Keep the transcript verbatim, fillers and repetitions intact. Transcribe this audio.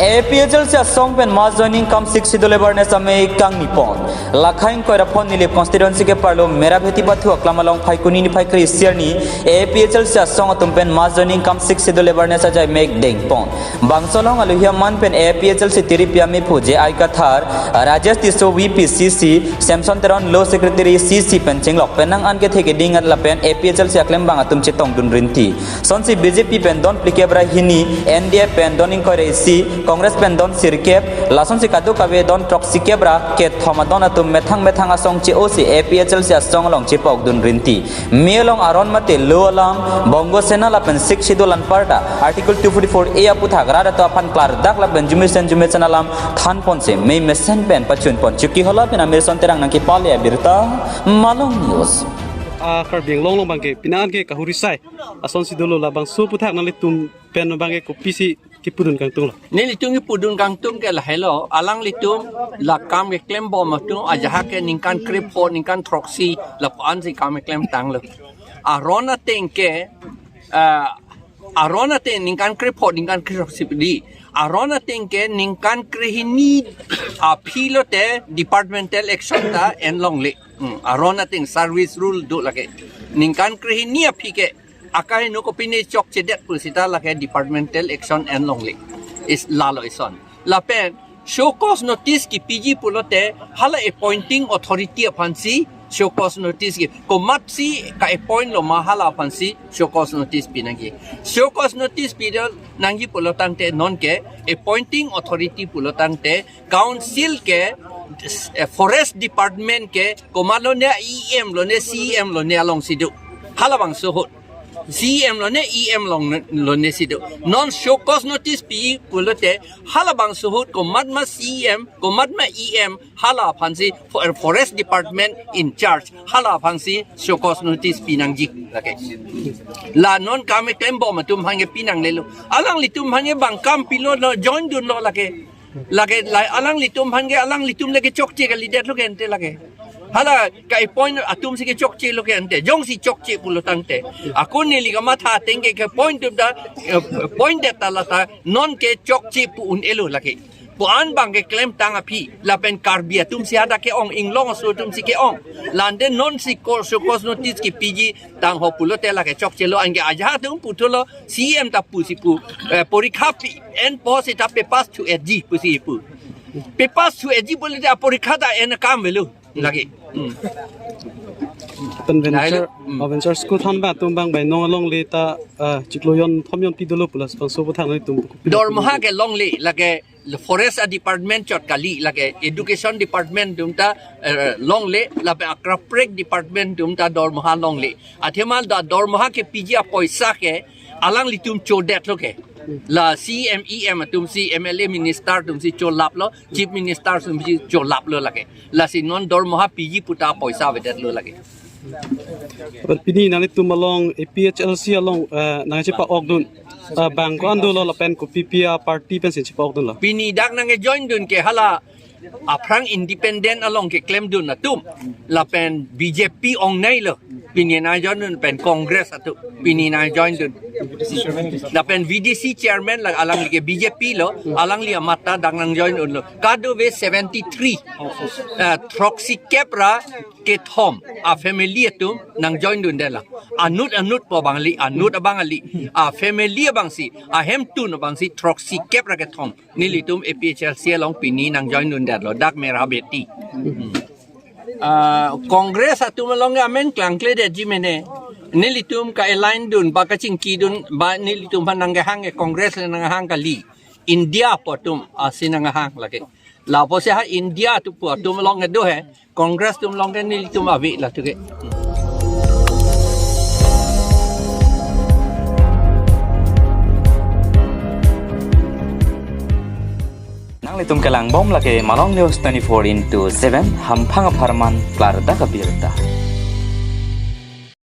APHLC asong pen mass joining cum Sixth Schedule awareness amei kangni pon. Lakhai ingkoi ra phongo Nilip constituency ke parlo Mera Bheti Pathu aklam along Phaikuni niphai kre-isi arni APHLC asong atum pen mass joining cum Sixth Schedule awareness ajai mek deng pon. Bangso along alohi aman pen APHLC tiripi amephu J I Kathar, Rajesh Tisso VP CC, Samson Teron Law Secretary CC pen chenglok pen nang an kethe keding at lapen APHLC aklembang atum chetongdun rinti. Sonsi BJP pen don phlikep ra hini, NDA pen don ingkoi ra isi, Congress pen don sirkep, lasonsi kadokave don throksikep ra kethom adon atum methang methang asong che-osi APHLC asong along chepokdun rinti. Mei along aron mate lo alam, Bongo Sena lapen Sixth Schedule anparta, Article two forty-four A aputhak rat atum aphan klardak lapen jumesen jumesen alam than ponsi mei mesen pen pachun pon. Chokihola pen Amirson Terang nangkepale abirta, Malong News. Ah, Karbi Anglong along abangke pini an ke kahuri sai asonsi dolo, labangso aputhak nanglitum pen abangke kopisi kipudun kangtung lo? Nelitum kipudun kangtung ke lahelo, alanglitum la kam keklem bom atum ajahak ke ningkan krepho ningkan throksi lapu-ansi kam keklem tanglo. Aron ateng ke, ah, aron ateng ningkan krepho ningkan krethroksi di. Aron ateng ke ningkan krehini aphi lote departmental action ta en longle. Hmm, aron ateng service rule do lake. Ningkan krehini aphi ke akaheno kopine chokchedet pusita lake departmental action en longle. Is lalo ison. Lapen show cause notice kipiji pulote hala appointing authority aphansi show cause notice ki, komatsi ka-appoint lo ma hala aphansi show cause notice pinangji. Show cause notice pidun nangji pulotangte nonke appointing authority pulotangte council ke, eh, forest department ke komat lone EM lone CEM lone alongsi do. Halabangso ahut CEM lone EM long lone si do. Non show cause notice pi pulote halabangso ahut komat ma CEM, komat ma EM, hala aphansi for-, forest department in charge, hala aphansi show cause notice pinangji. Okay. La non kam keklem bom atum aphan ke pinanglelo. Alanglitum aphan ke bang kam pilo lo, join dunlo lake. Lake la alanglitum aphan ke alanglitum lake chokche kalidetlo ke ante lake. Hala ka-appoint atumsi ke chokchelo ke ante. Jongsi chokche pulotangte, ako neli kamatha ateng ke ke-appoint atum ta, eh, appoint det ta lata nonke chokche pu un-elo lake. Pu-an bang keklemtang aphi lapen Karbi atumsi hadak ke-ong, inglong aso atumsi ke-ong. La ante nonsi ko show cause notice kipiji tangho pulote lake chokchelo, anke ajahak atum puthulo CEM ta pusi pu, eh, porikha pi enpo seta pass thu etji pusi pu. Pass thu etji pulote aporikha ta en akam avelo lake. Hmm. Pen venture, Lahelo, hmm. Oh, venture school thanbang atum bang bai non alongle ta, ah, chiklo jon thom jon pi dolo pu labangso aputhak nanglitum. Dormoha ke longle lake forest a department chot kali, lake education department atum ta, eh, longle, lapen akaprek department atum ta dormoha longle. Athema la dormoha kepiji apoisa ke alanglitum chodetlo ke. La CEM, EM atumsi, MLA minister atumsi cholaplo, chief minister atumsi cholaplo lake. Lasi non dormoha piji puta poisa avedetlo lake. But pini nanglitum along APHLC along, eh, nangchepa-okdun, eh, bang ko-an dolo lapen kopi pi a party pensi chepa-okdunlo? Pini dak nangkejoin dun ke hala aphrang independent along keklemdun atum lapen BJP ongnailo. Pini nangjoin dun pen Congress atum. Pini nangjoin dun. Lapen VDC chairman la alangli ke BJP lo, alangli amat ta dak nangjoin dunlo. Kadokave seventy-three, eh, throksikep ra kethom a family atum nangjoin dundetlo. Anut anut po abang kali, anut abang kali. A family abangsi, ahemtun abangsi throksikep ra kethom. Nelitum APHLC along pini nangjoin dundetlo, dak Mera Bheti. Hmm. Ah, Congress atum along amen klangkledetji mene. Nelitum ka-align dun, ba kachingki dun, ba nelitum aphan nangkehang ke Congress le nanghang kali. India pu atum asi nanghang lake. Lapusi ha India atum pu atum along kedo he, Congress atum along ke nelitum ave latum ke. Nanglitum kelangbom lake Malong News twenty-four into seven, hamphang apharman klardak abirta.